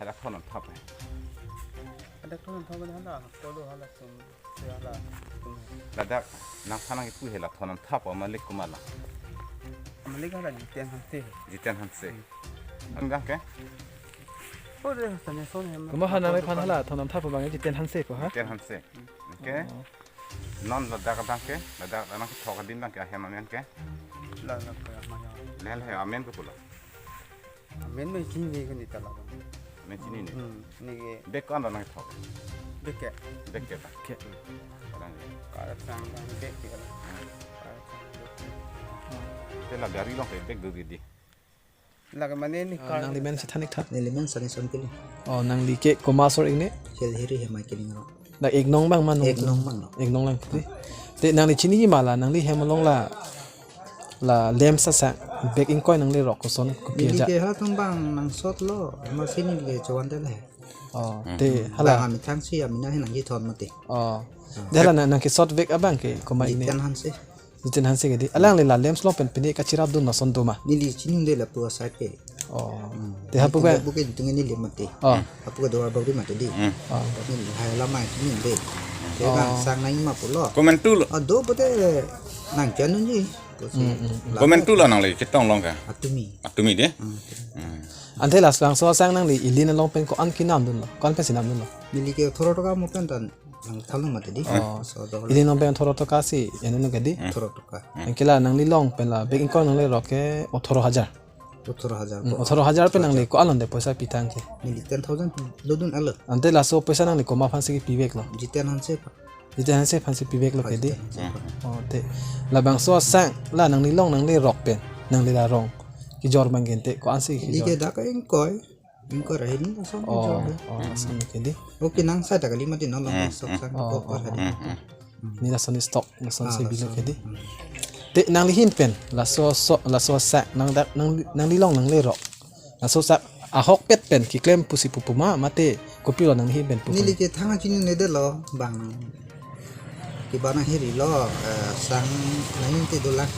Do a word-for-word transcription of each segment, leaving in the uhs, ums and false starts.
Ladak thon nangthap he. Ladak thon nangthap hala, polo hala sum, hala sum. Ladak nangphan nangkipu he la thon nangthap, malik komat la? Malik hala Jiten Hanse. Jiten Hanse. Hmm. Angang ke? Oh, deh, sana son hem. Komat ha nangliphan hala thon nangthap abang Jiten Hanse ko ha? Jiten Hanse. Hmm. Oke. Oh. Non ladak abang ke, ladak nangkethok adim abang ke ahem amen ke? La, la, la, maya. Lel he amen ke pulo. Amen me chini ke ni tala. Amen chini ni. Hmm, ni ke. Bag ko-an nangkethok? Bag ke. Bag ke ba? Ke. Orang. Karat sang bang bag ke. Karat sang bag. Te la gari along ke bag do di. Lake mane ni. Ah, kar. Nangli men si than ik tha. Neli men Sani Sonkili. Oh, nangli ke komat asor ik ni? Chel Hiri Hemai Kiling ro. Dak ik nong abang ma nong? Ik nong abang lo. Ik nong lang ti. Te nangli chiniji ma la nangli hem along la, la lamps asang bag ingkoi nanglirok koson kopi? Neli ajat ke halatum abang nangsot lo. Masi neli ke chovan dele. Oh, hmm, te hala. Bang amethang si amena he nangkethon mati. Oh. Hmm. Te hala nang, nangkesot bag abang ke komat ik ni? Jiten Hanse. Jiten Hanse ke di. Alangli la lamps along pen pine kachirap dun ason do ma? Neli chinidunde lapu asai ke. Oh. Hmm. Te hapu ke? Lapu ke itum neli mati. Oh. Hapu ke dua bauri mati di. Hmm. Oh. Neli hai lama chinidunde. Te oh, bang sang nang ma pulo. Komantu lo? Ah, do pute nangchanunji. Pusi. Hmm, hmm, hmm. Lama. Komantu lo nangli chetong along ke? Atumi. Atumi de? Hmm. Hmm. Ante labangso asang nangli ili along pen ko-an kenam dunlo? Ko-an pensi nam dunlo? Neli ke othoro toka mo pen tan. Nangthalo mati di. Oh. So, do. Ili along pen othoro toka si, anu ke di? Hmm. Othoro toka. Hmm. Anke la nangli along pen la bag ingkoi nanglirok ke othoro hajar. Othoro hajar. Hmm, ko. Othoro hajar pen nangli ko-an along de poisa pithang ke? Neli ten thousand lo dun alo. Ante laso poisa nangli komat aphan si kepi bag lo? Jiten Hanse aphan. Jiten Hanse aphan si pi bag lo ke di? Jiten Hanse aphan. Oh, te. Labangso asang la nangli along nanglirok pen, nangli la rong kejor abang ke ante ko-an si kejor? Neli ke dak ingkoi. Ingkoi ra hini lason. Oh, kejor de. Oh, lason ke di. Okay, nang sa ta kali mati non along. Hmm, sok hmm. Sang oh, ko oh, ko oh. Hadi. Hmm, hmm. Hmm. Neli lason stock, lason ah, si bilo lason ke di. Hmm. Te nangli ahin pen, laso so, laso asang, nang dak, nang, nangli along nanglirok. Laso asang ahokpet pen keklem pusi pupu ma, mate kopilo nangli ahin pen pupu? Neli ke thang chinine delo, bang kebang nang hiri lo, eh, sang nangin te dolang.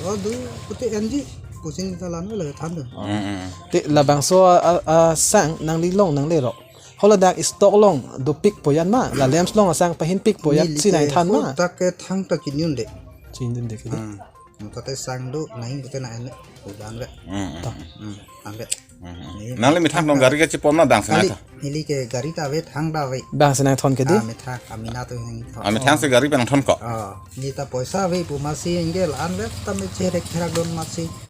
Oh, do, pute enji, pusi neli ta la-an lo than do. Mm, mm. Te labangso a, a, asang nangli along nanglirok, hala dak stock along dopikpo yan ma, la lamps along asang pahinpikpo yan si nangthan ma? Neli ke dak ke thangta chinidunde. Chinidunde ke di? Hmm. Ante te sang do, nangin pute nang en le. Udan le. Hmm, hmm, ta. Hmm, hmm. An le. Hmm, hmm. Neli nangli methang along gari kachepon ma bang si nangthon? Kali, neli ke gari ta ave, thang ta ave. Bang si nangthon ke di? Ah, methang, amena atum nangthon. Ah, methang si gari pen nangthon ko? Ah, neli ta poisa ave pu masi ingel, an le ta me cherek cherak dun masi.